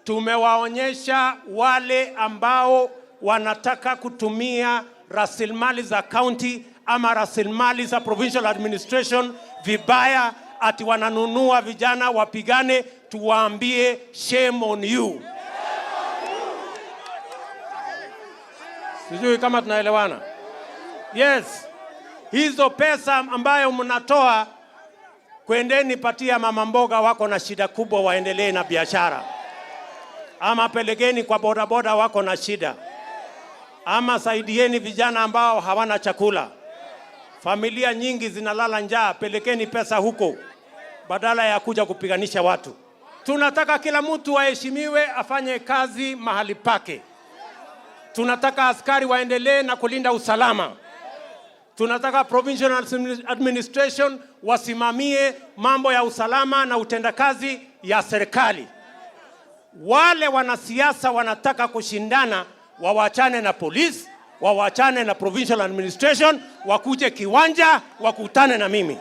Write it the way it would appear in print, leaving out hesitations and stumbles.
Tumewaonyesha wale ambao wanataka kutumia rasilimali za county ama rasilimali za provincial administration vibaya, ati wananunua vijana wapigane, tuwaambie shame on you. Sijui kama tunaelewana. Yes, hizo pesa ambayo mnatoa kwendeni patia mama mboga wako na shida kubwa, waendelee na biashara, ama pelekeni kwa bodaboda wako na shida, ama saidieni vijana ambao hawana chakula. Familia nyingi zinalala njaa, pelekeni pesa huko badala ya kuja kupiganisha watu. Tunataka kila mtu aheshimiwe, afanye kazi mahali pake. Tunataka askari waendelee na kulinda usalama. Tunataka provincial administration wasimamie mambo ya usalama na utendakazi ya serikali. Wale wanasiasa wanataka kushindana, wawachane na polisi, wawachane na provincial administration, wakuje kiwanja wakutane na mimi.